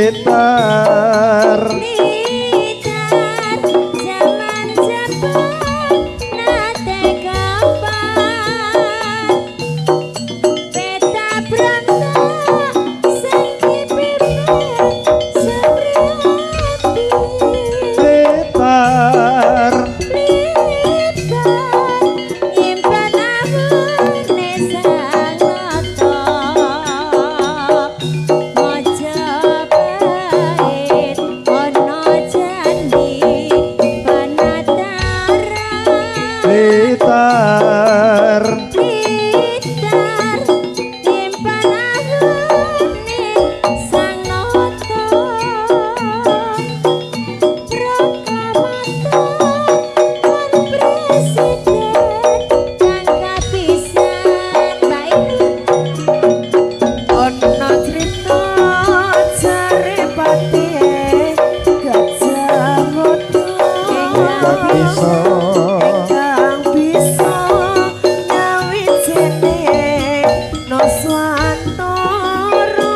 Blitar. Blitar jaman Jepang nate kapan peta berontak sing dipimpin Supriyadi. Blitar. Blitar nyimpen awune sang nata Majapahit ana candi Panataran. Blitar. Blitar nyimpen awune sang nata Proklamator lan presiden kang kapisan Mbak Ini. Ana crita jare patih Gajah Mada Ingkang bisa ingkang bisa nyawijene Nuswantara.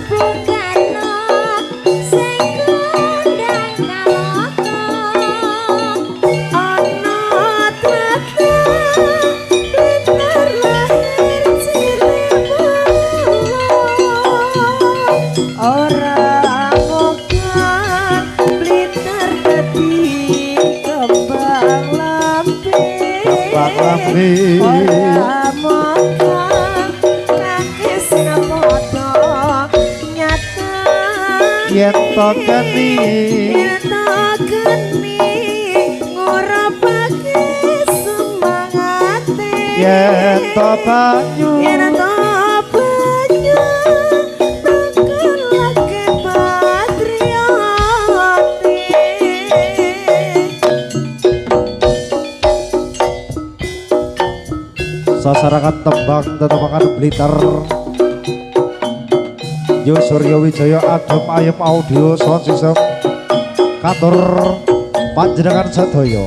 Prabu Karno sing kondang kaloka. Ana tlatah Blitar lahir cilik mula ora mokal Blitar dadi kembang lambe. Kembang lambe. Ora mokal akeh sing padha nyata. Yen to geni. Yen to geni ngurupake semangate. Yen to banyu. Yen to banyu tekelake patriote. Sasarangan tembang tetembangan Blitar. Yo Suryo Wijaya Adem Ayem Audio Sound System katur panjenengan sadaya.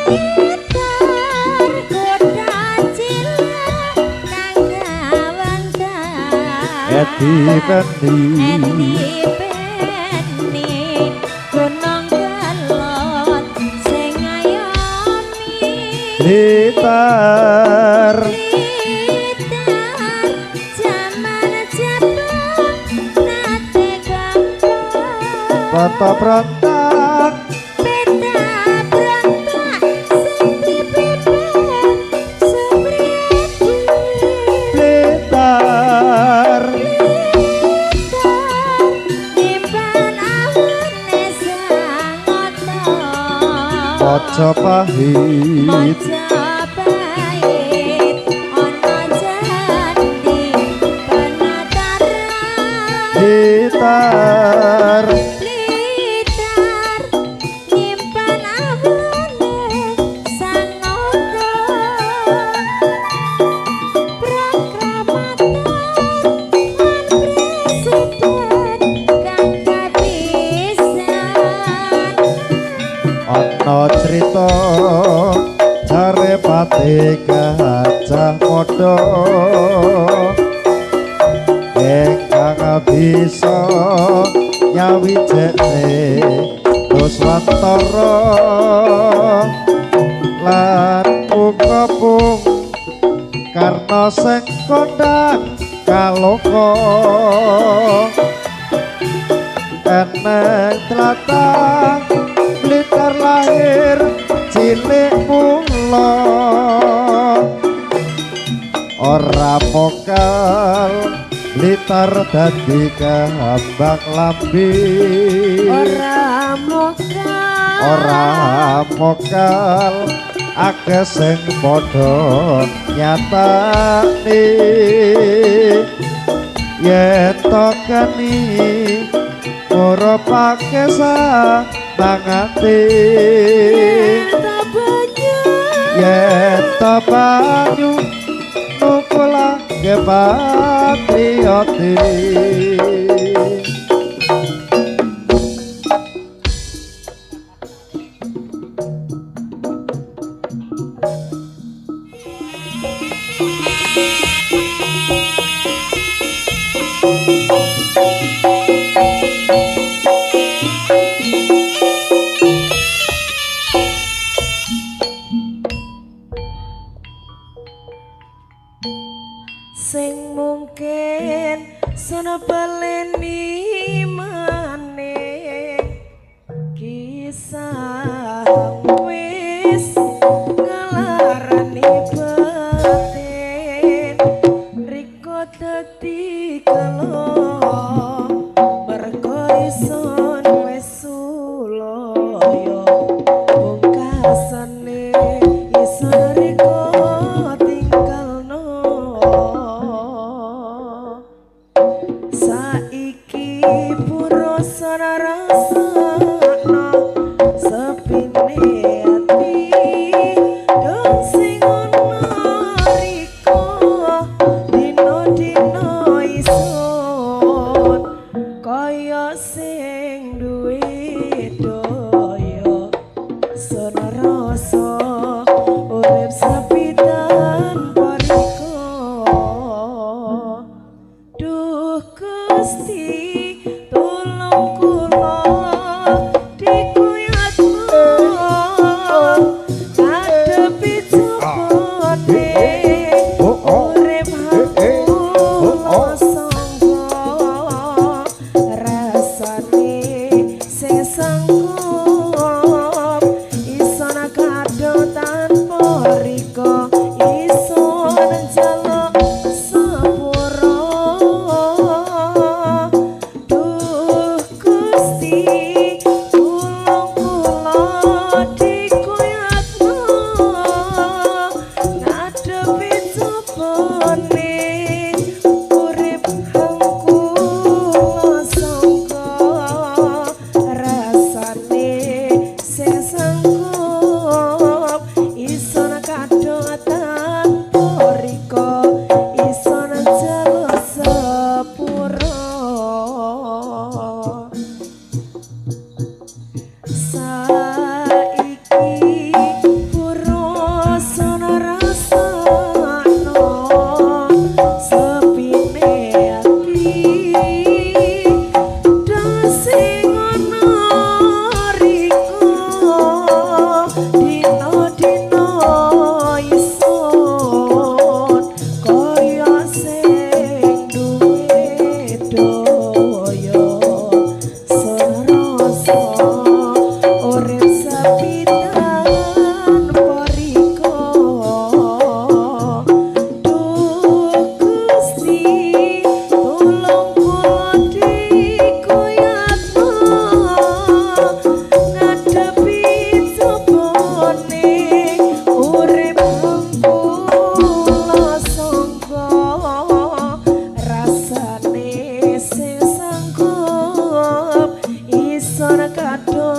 Blitar kutha cilik kang kawentar. Edi Pendi. Endi Pendi Gunung Kelot sing ngayomi. Blitar. Blitar jaman Jepang nate gempa. Peta berontak. Peta berontak sing dipimpin Supriyadi. Blitar. Blitar nyimpen awune sang nata. Majapahit. Majapahit ana candi Panataran. Blitar. Blitar nyimpen awune sang nata Proklamator lan presiden kang kapisan. Ana crita jare patih Gajah Mada ingkang bisa nyawijene Nuswantara lan uga Bung Karno sing kondang kaloka eneng tlatah Blitar lahir cilik mula ora mokal Blitar dadi kembang lambe. Ora mokal. Ora mokal akeh sing padha nyatane yen to geni ngurupake samangate. Yen to banyu Yen to banyu nukulake patriote. Sing mungkin sono baleni maning kisah wis ngelarani batin riko dadi kelo mergo ison wis suloyo pungkasane ison riko tinggalno. Saiki purasa rasakno sepine ati dong sing ana riko dina-dina isun kaya sing duwe daya sun rasa urip sepi tanpa riko. Duh Gusti tulung kula dikuyatno ngadepi cobane urip kula sangga rasane sing sanggup ison kado tanpa riko ison njaluk sepuro. Duh Gusti tulung kula dikuyatno ngadepi cobane urip kula sangga rasane sing sanggup ison kado tanpa riko ison njaluk sepuro. Saiki purasa rasakno sepine ati do sing ana riko dina-dina isun kaya sing duwe daya sun rasa urip sepi tanpa riko. Duh Gusti tulung kula dikuyatno ngadepi cobane urip kula sangga rasane sing sanggup ison kado